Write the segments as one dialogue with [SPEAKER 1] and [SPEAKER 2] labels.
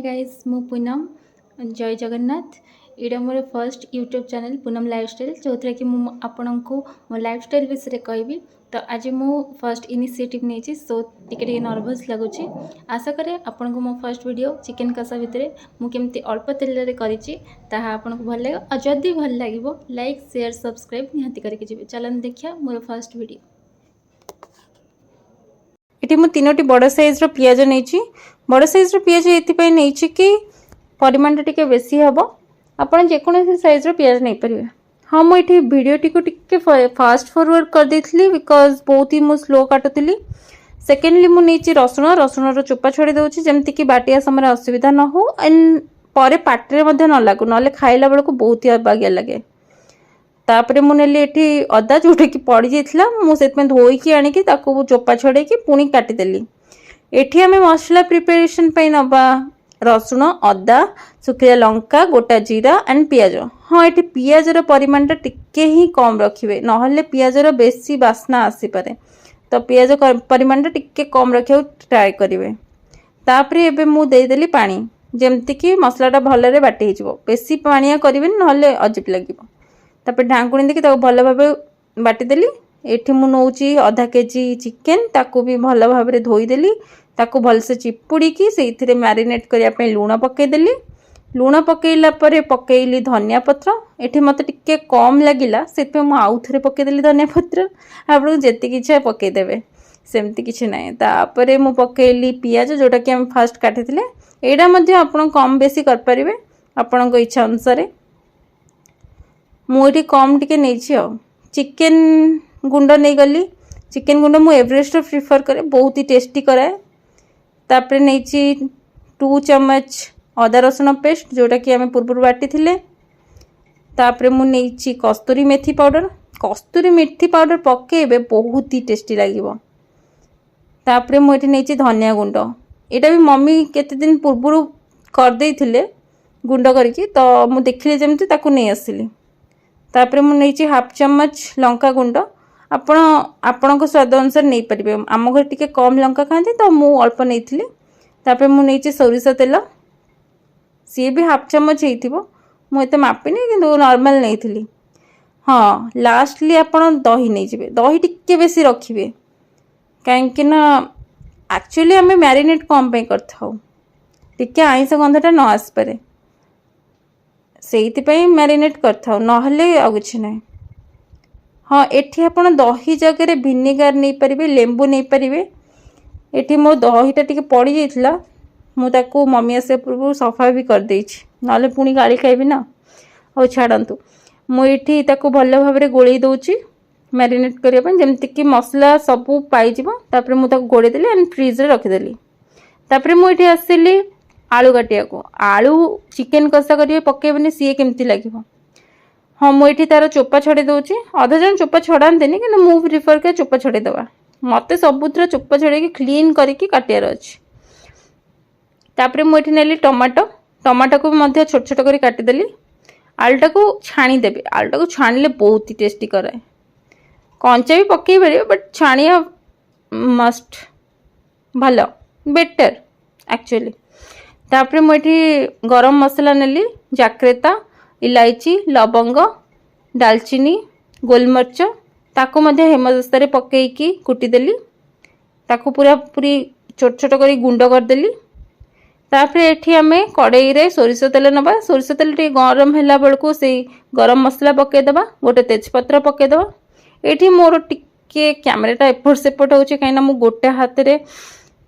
[SPEAKER 1] Guys, ମୁଁ ପୁନମ। ଜୟ ଜଗନ୍ନାଥ। ଏଇଟା ମୋର first YouTube channel Poonam lifestyle, ଯେଉଁଥିରେ କି ମୁଁ ଆପଣଙ୍କୁ ମୋ ଲାଇଫଷ୍ଟାଇଲ୍ ବିଷୟରେ କହିବି। ତ ଆଜି ମୁଁ ଫର୍ଷ୍ଟ ଇନିସିଏଟିଭ୍ ନେଇଛି, ସୋ ଟିକେ ଟିକେ ନର୍ଭସ୍ ଲାଗୁଛି। ଆଶା କରେ ଆପଣଙ୍କୁ ମୋ ଫର୍ଷ୍ଟ ଭିଡ଼ିଓ ଚିକେନ୍ କଷା ଭିତରେ ମୁଁ କେମିତି ଅଳ୍ପ ତେଲରେ କରିଛି, ତାହା ଆପଣଙ୍କୁ ଭଲ ଲାଗିବ। ଆଉ ଯଦି ଭଲ ଲାଗିବ, ଲାଇକ୍, ସେୟାର, ସବସ୍କ୍ରାଇବ୍ ନିହାତି କରିକି ଯିବେ। ଚାଲନ୍ତୁ ଦେଖିବା ମୋର ଫର୍ଷ୍ଟ ଭିଡ଼ିଓ।
[SPEAKER 2] ଏଠି ମୁଁ ତିନୋଟି ବଡ଼ ସାଇଜ୍ର ପିଆଜ ନେଇଛି। ବଡ଼ ସାଇଜ୍ର ପିଆଜ ଏଥିପାଇଁ ନେଇଛି କି ପରିମାଣଟା ଟିକେ ବେଶୀ ହେବ। ଆପଣ ଯେକୌଣସି ସାଇଜ୍ର ପିଆଜ ନେଇପାରିବେ। ହଁ, ମୁଁ ଏଠି ଭିଡ଼ିଓଟିକୁ ଟିକେ ଫାଷ୍ଟ ଫରୱାର୍ଡ଼ କରିଦେଇଥିଲି, because ବହୁତ ହି ମୁଁ ସ୍ଲୋ କାଟୁଥିଲି। ସେକେଣ୍ଡଲି, ମୁଁ ନେଇଛି ରସୁଣ। ରସୁଣର ଚୋପା ଛଡ଼େଇ ଦେଉଛି, ଯେମିତିକି ବାଟିବା ସମୟରେ ଅସୁବିଧା ନ ହଉ ଆଣ୍ଡ ପରେ ପାଟିରେ ମଧ୍ୟ ନ ଲାଗୁ, ନହେଲେ ଖାଇଲା ବେଳକୁ ବହୁତ ହି ଅବାଗିଆ ଲାଗେ। ତାପରେ ମୁଁ ନେଲି ଏଠି ଅଦା, ଯେଉଁଟାକି ପଡ଼ିଯାଇଥିଲା। ମୁଁ ସେଥିପାଇଁ ଧୋଇକି ଆଣିକି ତାକୁ ଚୋପା ଛଡ଼େଇକି ପୁଣି କାଟିଦେଲି। ଏଠି ଆମେ ମସଲା ପ୍ରିପାରେସନ୍ ପାଇଁ ନେବା ରସୁଣ, ଅଦା, ଶୁଖିଲା ଲଙ୍କା, ଗୋଟା ଜିରା ଆଣ୍ଡ ପିଆଜ। ହଁ, ଏଠି ପିଆଜର ପରିମାଣଟା ଟିକେ ହିଁ କମ୍ ରଖିବେ, ନହେଲେ ପିଆଜର ବେଶୀ ବାସ୍ନା ଆସିପାରେ। ତ ପିଆଜ ପରିମାଣଟା ଟିକେ କମ୍ ରଖିବାକୁ ଟ୍ରାଏ କରିବେ। ତାପରେ ଏବେ ମୁଁ ଦେଇଦେଲି ପାଣି, ଯେମିତିକି ମସଲାଟା ଭଲରେ ବାଟି ହେଇଯିବ। ବେଶୀ ପାଣିଆ କରିବେନି, ନହେଲେ ଅଜୀବ ଲାଗିବ। ତାପରେ ଢାଙ୍କୁଣୀ ଦେଇକି ତାକୁ ଭଲ ଭାବେ ବାଟିଦେଲି। ଏଠି ମୁଁ ନେଉଛି ଅଧା କେଜି ଚିକେନ୍। ତାକୁ ବି ଭଲ ଭାବରେ ଧୋଇଦେଲି। ତାକୁ ଭଲସେ ଚିପୁଡ଼ିକି ସେଇଥିରେ ମ୍ୟାରିନେଟ୍ କରିବା ପାଇଁ ଲୁଣ ପକାଇଦେଲି। ଲୁଣ ପକାଇଲା ପରେ ପକାଇଲି ଧନିଆ ପତ୍ର। ଏଠି ମୋତେ ଟିକେ କମ୍ ଲାଗିଲା, ସେଥିପାଇଁ ମୁଁ ଆଉ ଥରେ ପକାଇଦେଲି ଧନିଆ ପତ୍ର। ଆପଣଙ୍କୁ ଯେତିକି ଇଚ୍ଛା ପକାଇଦେବେ, ସେମିତି କିଛି ନାହିଁ। ତାପରେ ମୁଁ ପକାଇଲି ପିଆଜ, ଯେଉଁଟାକି ଆମେ ଫାଷ୍ଟ କାଟିଥିଲେ। ଏଇଟା ମଧ୍ୟ ଆପଣ କମ୍ ବେଶୀ କରିପାରିବେ ଆପଣଙ୍କ ଇଚ୍ଛା ଅନୁସାରେ। ମୁଁ ଏଠି କମ୍ ଟିକେ ନେଇଛି। ଆଉ ଚିକେନ୍ ଗୁଣ୍ଡ ନେଇଗଲି। ଚିକେନ୍ ଗୁଣ୍ଡ ମୁଁ ଏଭରେଷ୍ଟର ପ୍ରିଫର୍ କରେ, ବହୁତ ହି ଟେଷ୍ଟି କରାଏ। ତାପରେ ନେଇଛି 2 ଚାମଚ ଅଦା ରସୁଣ ପେଷ୍ଟ, ଯେଉଁଟାକି ଆମେ ପୂର୍ବରୁ ବାଟିଥିଲେ। ତାପରେ ମୁଁ ନେଇଛି କସ୍ତୁରୀ ମେଥି ପାଉଡ଼ର। କସ୍ତୁରୀ ମେଥି ପାଉଡ଼ର ପକାଇବେ, ବହୁତ ହି ଟେଷ୍ଟି ଲାଗିବ। ତାପରେ ମୁଁ ଏଠି ନେଇଛି ଧନିଆ ଗୁଣ୍ଡ। ଏଇଟା ବି ମମି କେତେ ଦିନ ପୂର୍ବରୁ କରିଦେଇଥିଲେ ଗୁଣ୍ଡ କରିକି, ତ ମୁଁ ଦେଖିଲି ଯେମିତି ତାକୁ ନେଇ ଆସିଲି। ତାପରେ ମୁଁ ନେଇଛି ହାଫ୍ ଚାମଚ ଲଙ୍କା ଗୁଣ୍ଡ। ଆପଣ ଆପଣଙ୍କ ସ୍ୱାଦ ଅନୁସାରେ ନେଇପାରିବେ। ଆମ ଘରେ ଟିକେ କମ୍ ଲଙ୍କା ଖାଆନ୍ତି, ତ ମୁଁ ଅଳ୍ପ ନେଇଥିଲି। ତାପରେ ମୁଁ ନେଇଛି ସୋରିଷ ତେଲ। ସିଏ ବି ହାଫ୍ ଚାମଚ ହେଇଥିବ। ମୁଁ ଏତେ ମାପିନି, କିନ୍ତୁ ନର୍ମାଲ ନେଇଥିଲି। ହଁ, ଲାଷ୍ଟଲି ଆପଣ ଦହି ନେଇଯିବେ। ଦହି ଟିକେ ବେଶୀ ରଖିବେ, କାହିଁକି ନା ଆକ୍ଚୁଆଲି ଆମେ ମ୍ୟାରିନେଟ୍ କ'ଣ ପାଇଁ କରିଥାଉ? ଟିକେ ଆଇଁଷ ଗନ୍ଧଟା ନ ଆସିପାରେ, ସେଇଥିପାଇଁ ମ୍ୟାରିନେଟ୍ କରିଥାଉ, ନହେଲେ ଆଉ କିଛି ନାହିଁ। ହଁ, ଏଠି ଆପଣ ଦହି ଜାଗାରେ ଭିନେଗାର ନେଇପାରିବେ, ଲେମ୍ବୁ ନେଇପାରିବେ। ଏଠି ମୋ ଦହିଟା ଟିକେ ପଡ଼ିଯାଇଥିଲା। ମୁଁ ତାକୁ ମମି ଆସିବା ପୂର୍ବରୁ ସଫା ବି କରିଦେଇଛି, ନହେଲେ ପୁଣି ଗାଳି ଖାଇବି ନା। ହଉ ଛାଡ଼ନ୍ତୁ, ମୁଁ ଏଠି ତାକୁ ଭଲ ଭାବରେ ଗୋଳେଇ ଦେଉଛି ମ୍ୟାରିନେଟ୍ କରିବା ପାଇଁ, ଯେମିତିକି ମସଲା ସବୁ ପାଇଯିବ। ତାପରେ ମୁଁ ତାକୁ ଗୋଳେଇ ଦେଲି ଆଣ୍ଡ ଫ୍ରିଜରେ ରଖିଦେଲି। ତାପରେ ମୁଁ ଏଠି ଆସିଲି ଆଳୁ କାଟିବାକୁ। ଆଳୁ ଚିକେନ୍ କଷା କରିବେ, ପକାଇବେନି, ସିଏ କେମିତି ଲାଗିବ? ହଁ, ମୁଁ ଏଠି ତାର ଚୋପା ଛଡ଼େଇ ଦେଉଛି। ଅଧା ଜଣ ଚୋପା ଛଡ଼ାନ୍ତିନି, କିନ୍ତୁ ମୁଁ ପ୍ରିଫର୍ କରେ ଚୋପା ଛଡ଼େଇ ଦେବା। ମୋତେ ସବୁଥିରେ ଚୋପା ଛଡ଼େଇକି କ୍ଲିନ୍ କରିକି କାଟିବାର ଅଛି। ତାପରେ ମୁଁ ଏଠି ନେଲି ଟମାଟୋ। ଟମାଟୋକୁ ବି ମଧ୍ୟ ଛୋଟ ଛୋଟ କରି କାଟିଦେଲି। ଆଳୁଟାକୁ ଛାଣିଦେବେ। ଆଳୁଟାକୁ ଛାଣିଲେ ବହୁତ ହି ଟେଷ୍ଟି କରାଏ। କଞ୍ଚା ବି ପକାଇ ପାରିବେ, ବଟ୍ ଛାଣିବା ମଷ୍ଟ ଭଲ, ବେଟର୍ ଆକ୍ଚୁଆଲି। ତାପରେ ମୁଁ ଏଠି ଗରମ ମସଲା ନେଲି, ଜାକ୍ରେତା, ଇଲାଇଚି, ଲବଙ୍ଗ, ଡାଲଚିନି, ଗୋଲମରିଚ। ତାକୁ ମଧ୍ୟ ହେମଦସ୍ତାରେ ପକାଇକି କୁଟିଦେଲି। ତାକୁ ପୁରା ପୁରି ଛୋଟ ଛୋଟ କରି ଗୁଣ୍ଡ କରିଦେଲି। ତାପରେ ଏଠି ଆମେ କଡ଼େଇରେ ସୋରିଷ ତେଲ ନେବା। ସୋରିଷ ତେଲ ଟିକେ ଗରମ ହେଲା ବେଳକୁ ସେଇ ଗରମ ମସଲା ପକାଇଦେବା, ଗୋଟେ ତେଜପତ୍ର ପକାଇଦେବା। ଏଇଠି ମୋର ଟିକେ କ୍ୟାମେରାଟା ଏପଟ ସେପଟ ହେଉଛି, କାହିଁକିନା ମୁଁ ଗୋଟେ ହାତରେ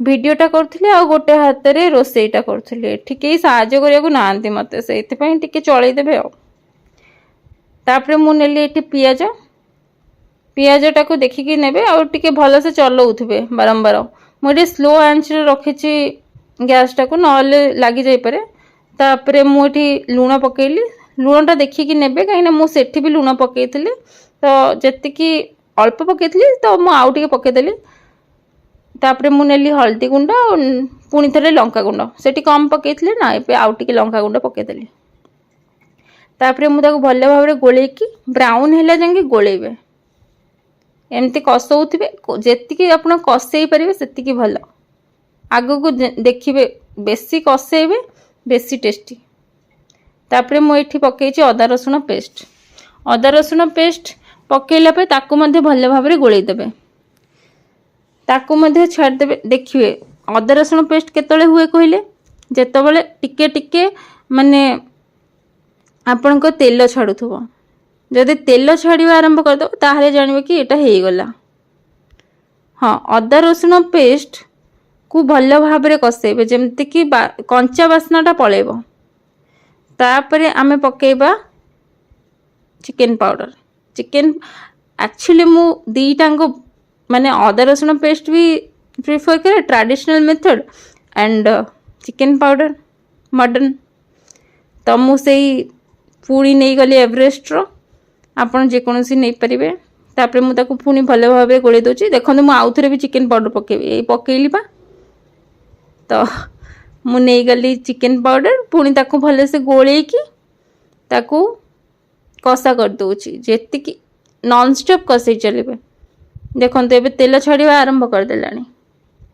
[SPEAKER 2] ଭିଡ଼ିଓଟା କରୁଥିଲି ଆଉ ଗୋଟେ ହାତରେ ରୋଷେଇଟା କରୁଥିଲି। ଏଠି କେହି ସାହାଯ୍ୟ କରିବାକୁ ନାହାନ୍ତି ମୋତେ, ସେଇଥିପାଇଁ ଟିକେ ଚଳେଇଦେବେ। ଆଉ ତାପରେ ମୁଁ ନେଲି ଏଠି ପିଆଜ। ପିଆଜଟାକୁ ଦେଖିକି ନେବେ ଆଉ ଟିକେ ଭଲସେ ଚଲଉଥିବେ ବାରମ୍ବାର। ମୁଁ ଏଠି ସ୍ଲୋ ଆଞ୍ଚରେ ରଖିଛି ଗ୍ୟାସଟାକୁ, ନହେଲେ ଲାଗିଯାଇପାରେ। ତାପରେ ମୁଁ ଏଠି ଲୁଣ ପକେଇଲି। ଲୁଣଟା ଦେଖିକି ନେବେ, କାହିଁକିନା ମୁଁ ସେଠି ବି ଲୁଣ ପକେଇଥିଲି, ତ ଯେତିକି ଅଳ୍ପ ପକେଇଥିଲି, ତ ମୁଁ ଆଉ ଟିକେ ପକେଇଦେଲି। ତାପରେ ମୁଁ ନେଲି ହଳଦୀ ଗୁଣ୍ଡ ଆଉ ପୁଣି ଥରେ ଲଙ୍କା ଗୁଣ୍ଡ। ସେଠି କମ୍ ପକେଇଥିଲି ନା, ଏବେ ଆଉ ଟିକେ ଲଙ୍କା ଗୁଣ୍ଡ ପକେଇଦେଲି। ତାପରେ ମୁଁ ତାକୁ ଭଲ ଭାବରେ ଗୋଳେଇକି ବ୍ରାଉନ୍ ହେଲା ଯାକେ ଗୋଳେଇବେ। ଏମିତି କଷଉଥିବେ। ଯେତିକି ଆପଣ କଷେଇ ପାରିବେ, ସେତିକି ଭଲ। ଆଗକୁ ଦେଖିବେ, ବେଶୀ କଷେଇବେ। ବେଶୀ ଟେଷ୍ଟି। ତାପରେ ମୁଁ ଏଠି ପକାଇଛି ଅଦା ରସୁଣ ପେଷ୍ଟ। ଅଦା ରସୁଣ ପେଷ୍ଟ ପକାଇଲା ପରେ ତାକୁ ମଧ୍ୟ ଭଲ ଭାବରେ ଗୋଳେଇ ଦେବେ। ତାକୁ ମଧ୍ୟ ଛାଡ଼ିଦେବେ। ଦେଖିବେ, ଅଦା ରସୁଣ ପେଷ୍ଟ କେତେବେଳେ ହୁଏ କହିଲେ, ଯେତେବେଳେ ଟିକେ ଟିକେ ମାନେ ଆପଣଙ୍କ ତେଲ ଛାଡ଼ୁଥିବ। ଯଦି ତେଲ ଛାଡ଼ିବା ଆରମ୍ଭ କରିଦେବ, ତାହେଲେ ଜାଣିବେ କି ଏଇଟା ହେଇଗଲା। ହଁ, ଅଦା ରସୁଣ ପେଷ୍ଟକୁ ଭଲ ଭାବରେ କଷେଇବେ, ଯେମିତିକି କଞ୍ଚା ବାସ୍ନାଟା ପଳେଇବ। ତାପରେ ଆମେ ପକେଇବା ଚିକେନ୍ ପାଉଡ଼ର। ଚିକେନ୍ ଆକ୍ଚୁଆଲି ମୁଁ ଦୁଇଟାଙ୍କ ମାନେ ଅଦା ରସୁଣ ପେଷ୍ଟ ବି ପ୍ରିଫର୍ କରେ, traditional method, and chicken powder modern। ତ ମୁଁ ସେଇ ପୁଣି ନେଇଗଲି ଏଭରେଷ୍ଟର, ଆପଣ ଯେକୌଣସି ନେଇପାରିବେ। ତାପରେ ମୁଁ ତାକୁ ପୁଣି ଭଲ ଭାବରେ ଗୋଳେଇ ଦେଉଛି। ଦେଖନ୍ତୁ, ମୁଁ ଆଉଥରେ ବି ଚିକେନ୍ ପାଉଡ଼ର ପକେଇବି। ଏଇ ପକେଇଲି ପା। ତ ମୁଁ ନେଇଗଲି ଚିକେନ୍ ପାଉଡ଼ର, ପୁଣି ତାକୁ ଭଲସେ ଗୋଳେଇକି ତାକୁ କଷା କରିଦେଉଛି। ଯେତିକି ନନଷ୍ଟପ୍ କଷେଇ ଚାଲିବେ। ଦେଖନ୍ତୁ, ଏବେ ତେଲ ଛାଡ଼ିବା ଆରମ୍ଭ କରିଦେଲାଣି।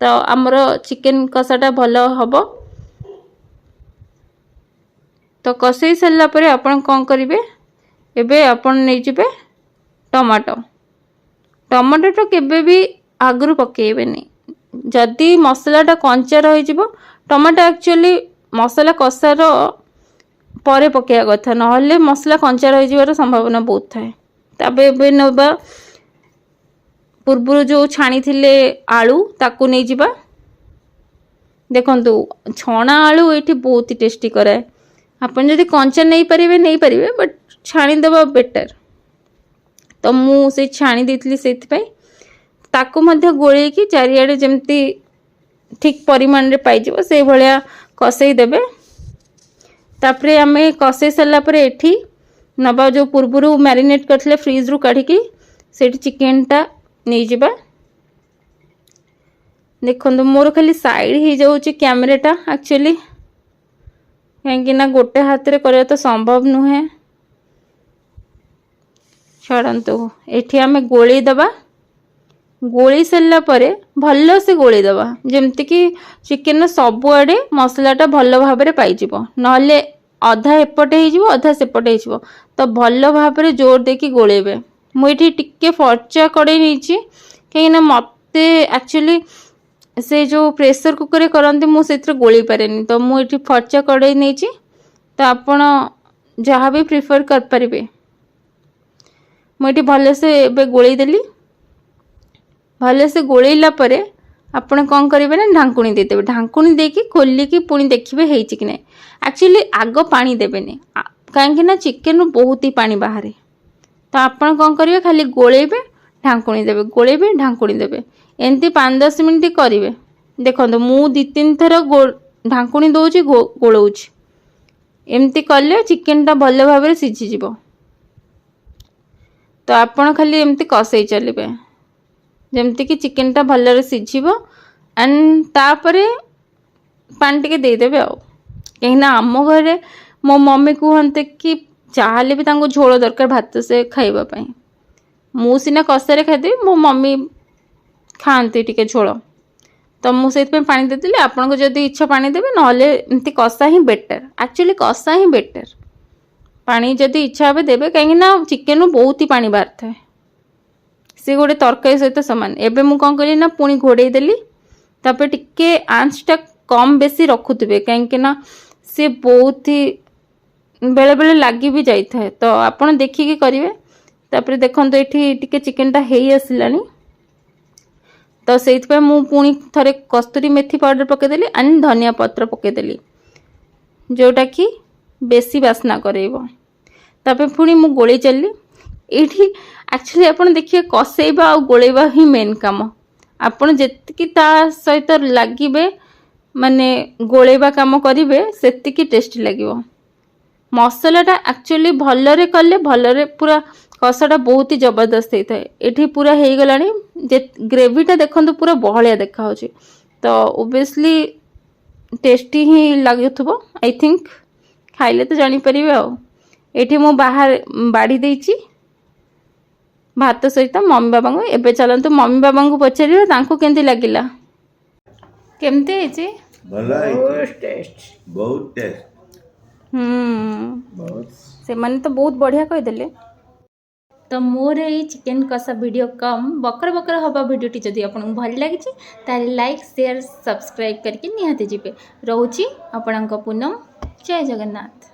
[SPEAKER 2] ତ ଆମର ଚିକେନ୍ କଷାଟା ଭଲ ହେବ। ତ କଷେଇ ସାରିଲା ପରେ ଆପଣ କ'ଣ କରିବେ? ଏବେ ଆପଣ ନେଇଯିବେ ଟମାଟୋ। ଟମାଟୋଟା କେବେ ବି ଆଗରୁ ପକାଇବେନି, ଯଦି ମସଲାଟା କଞ୍ଚା ରହିଯିବ। ଟମାଟୋ ଆକ୍ଚୁଆଲି ମସଲା କଷାର ପରେ ପକାଇବା କଥା, ନହେଲେ ମସଲା କଞ୍ଚା ରହିଯିବାର ସମ୍ଭାବନା ବହୁତ ଥାଏ। ତାପରେ ଏବେ ନେବା ପୂର୍ବରୁ ଯେଉଁ ଛାଣିଥିଲେ ଆଳୁ, ତାକୁ ନେଇଯିବା। ଦେଖନ୍ତୁ, ଛଣା ଆଳୁ ଏଇଠି ବହୁତ ଟେଷ୍ଟି କରାଏ। ଆପଣ ଯଦି କଞ୍ଚା ନେଇପାରିବେ, ନେଇପାରିବେ, ବଟ୍ ଛାଣିଦେବା ବେଟର୍। ତ ମୁଁ ସେଇ ଛାଣି ଦେଇଥିଲି, ସେଇଥିପାଇଁ ତାକୁ ମଧ୍ୟ ଗୋଳେଇକି ଚାରିଆଡ଼େ ଯେମିତି ଠିକ୍ ପରିମାଣରେ ପାଇଯିବ, ସେଇଭଳିଆ କଷେଇ ଦେବେ। ତାପରେ ଆମେ କଷେଇ ସାରିଲା ପରେ ଏଠି ନେବା ଯେଉଁ ପୂର୍ବରୁ ମ୍ୟାରିନେଟ୍ କରିଥିଲେ ଫ୍ରିଜ୍ରୁ କାଢ଼ିକି, ସେଇଠି ଚିକେନଟା ନେଇଯିବା। ଦେଖନ୍ତୁ, ମୋର ଖାଲି ସାଇଡ଼୍ ହେଇଯାଉଛି କ୍ୟାମେରାଟା ଆକ୍ଚୁଆଲି, କାହିଁକି ନା ଗୋଟେ ହାତରେ କରିବା ତ ସମ୍ଭବ ନୁହେଁ। ଛାଡ଼ନ୍ତୁ, ଏଠି ଆମେ ଗୋଳେଇ ଦେବା। ଗୋଳେଇ ସାରିଲା ପରେ ଭଲସେ ଗୋଳେଇ ଦେବା, ଯେମିତିକି ଚିକେନର ସବୁଆଡ଼େ ମସଲାଟା ଭଲ ଭାବରେ ପାଇଯିବ। ନହେଲେ ଅଧା ଏପଟେ ହେଇଯିବ, ଅଧା ସେପଟେ ହେଇଯିବ। ତ ଭଲ ଭାବରେ ଜୋର ଦେଇକି ଗୋଳେଇବେ। ମୁଁ ଏଠି ଟିକେ ଫର୍ଚା କଡ଼େଇ ନେଇଛି, କାହିଁକିନା ମୋତେ ଆକ୍ଚୁଆଲି ସେ ଯେଉଁ ପ୍ରେସର କୁକରରେ କରନ୍ତି, ମୁଁ ସେଥିରେ ଗୋଳେଇ ପାରେନି। ତ ମୁଁ ଏଠି ଫର୍ଚା କଡ଼େଇ ନେଇଛି। ତ ଆପଣ ଯାହା ବି ପ୍ରିଫର୍ କରିପାରିବେ। ମୁଁ ଏଠି ଭଲସେ ଏବେ ଗୋଳେଇ ଦେଲି। ଭଲସେ ଗୋଳେଇଲା ପରେ ଆପଣ କ'ଣ କରିବେ ନା ଢାଙ୍କୁଣୀ ଦେଇଦେବେ। ଢାଙ୍କୁଣୀ ଦେଇକି ଖୋଲିକି ପୁଣି ଦେଖିବେ ହେଇଛି କି ନାହିଁ। ଆକ୍ଚୁଆଲି ଆଗ ପାଣି ଦେବେନି, କାହିଁକି ନା ଚିକେନରୁ ବହୁତ ହି ପାଣି ବାହାରେ। ତ ଆପଣ କ'ଣ କରିବେ? ଖାଲି ଗୋଳେଇବେ, ଢାଙ୍କୁଣୀ ଦେବେ, ଗୋଳେଇବେ, ଢାଙ୍କୁଣୀ ଦେବେ। ଏମିତି 5-10 ମିନିଟ୍ କରିବେ। ଦେଖନ୍ତୁ, ମୁଁ ଦୁଇ ତିନି ଥର ଢାଙ୍କୁଣୀ ଦେଉଛି, ଗୋଳଉଛି। ଏମିତି କଲେ ଚିକେନଟା ଭଲ ଭାବରେ ସିଝିଯିବ। ତ ଆପଣ ଖାଲି ଏମିତି କଷେଇ ଚାଲିବେ, ଯେମିତିକି ଚିକେନଟା ଭଲରେ ସିଝିବ। ଆଣ୍ଡ ତାପରେ ପାଣି ଟିକେ ଦେଇଦେବେ ଆଉ, କାହିଁକିନା ଆମ ଘରେ ମୋ ମମି କୁହନ୍ତି କି ଯାହାହେଲେ ବି ତାଙ୍କୁ ଝୋଳ ଦରକାର ଭାତ ସେ ଖାଇବା ପାଇଁ। ମୁଁ ସିନା କଷାରେ ଖାଇଦେବି, ମୋ ମମି ଖାଆନ୍ତି ଟିକେ ଝୋଳ। ତ ମୁଁ ସେଇଥିପାଇଁ ପାଣି ଦେଇଦେଲି। ଆପଣଙ୍କୁ ଯଦି ଇଚ୍ଛା ପାଣି ଦେବେ, ନହେଲେ ଏମିତି କଷା ହିଁ ବେଟର୍। ଆକ୍ଚୁଆଲି କଷା ହିଁ ବେଟର୍। ପାଣି ଯଦି ଇଚ୍ଛା ହେବ ଦେବେ, କାହିଁକିନା ଚିକେନରୁ ବହୁତ ହି ପାଣି ବାହାରିଥାଏ। ସେ ଗୋଟେ ତରକାରୀ ସହିତ ସମାନ। ଏବେ ମୁଁ କ'ଣ କଲି ନା ପୁଣି ଘୋଡ଼େଇ ଦେଲି। ତାପରେ ଟିକେ ଆଞ୍ଚଟା କମ୍ ବେଶୀ ରଖୁଥିବେ, କାହିଁକି ନା ସେ ବହୁତ ହି ବେଳେବେଳେ ଲାଗି ବି ଯାଇଥାଏ। ତ ଆପଣ ଦେଖିକି କରିବେ। ତାପରେ ଦେଖନ୍ତୁ, ଏଠି ଟିକେ ଚିକେନଟା ହେଇ ଆସିଲାଣି। ତ ସେଇଥିପାଇଁ ମୁଁ ପୁଣି ଥରେ କସ୍ତୁରୀ ମେଥି ପାଉଡ଼ର ପକାଇଦେଲି ଆଣ୍ଡ ଧନିଆ ପତ୍ର ପକାଇଦେଲି, ଯେଉଁଟାକି ବେଶୀ ବାସ୍ନା କରେଇବ। ତାପରେ ପୁଣି ମୁଁ ଗୋଳେଇ ଚାଲିଲି। ଏଇଠି ଆକ୍ଚୁଆଲି ଆପଣ ଦେଖିବେ, କଷେଇବା ଆଉ ଗୋଳେଇବା ହିଁ ମେନ୍ କାମ। ଆପଣ ଯେତିକି ତା ସହିତ ଲାଗିବେ, ମାନେ ଗୋଳେଇବା କାମ କରିବେ, ସେତିକି ଟେଷ୍ଟି ଲାଗିବ। ମସଲାଟା ଆକ୍ଚୁଆଲି ଭଲରେ କଲେ, ଭଲରେ ପୁରା କଷାଟା ବହୁତ ହି ଜବରଦସ୍ତ ହେଇଥାଏ। ଏଠି ପୁରା ହେଇଗଲାଣି ଯେ ଗ୍ରେଭିଟା ଦେଖନ୍ତୁ, ପୁରା ବହଳିଆ ଦେଖାହେଉଛି। ତ ଓବିୟସଲି ଟେଷ୍ଟି ହିଁ ଲାଗୁଥିବ, I think. ଖାଇଲେ ତ ଜାଣିପାରିବେ। ଆଉ ଏଠି ମୁଁ ବାହାରେ ବାଢ଼ି ଦେଇଛି ଭାତ ସହିତ ମମି ବାବାଙ୍କୁ। ଏବେ ଚାଲନ୍ତୁ, ମମି ବାବାଙ୍କୁ ପଚାରିବେ ତାଙ୍କୁ କେମିତି ଲାଗିଲା।
[SPEAKER 1] କେମିତି ହେଇଛି?
[SPEAKER 3] ଭଲ ହେଇଛି।
[SPEAKER 4] ବହୁତ ଟେଷ୍ଟ।
[SPEAKER 3] ବହୁତ ଟେଷ୍ଟ।
[SPEAKER 2] ହୁଁ।
[SPEAKER 4] ବହୁତ।
[SPEAKER 2] ସେମାନେ ତ ବହୁତ ବଢ଼ିଆ କହିଦେଲେ।
[SPEAKER 1] ତ ମୋର ଏଇ ଚିକେନ୍ କଷା ଭିଡ଼ିଓ କମ୍ ବକର ବକର ହେବା ଭିଡ଼ିଓଟି ଯଦି ଆପଣଙ୍କୁ ଭଲ ଲାଗିଛି, ତାହେଲେ ଲାଇକ୍, ସେୟାର, ସବସ୍କ୍ରାଇବ୍ କରିକି ନିହାତି ଯିବେ। ରହୁଛି ଆପଣଙ୍କ ପୁନମ। ଜୟ ଜଗନ୍ନାଥ।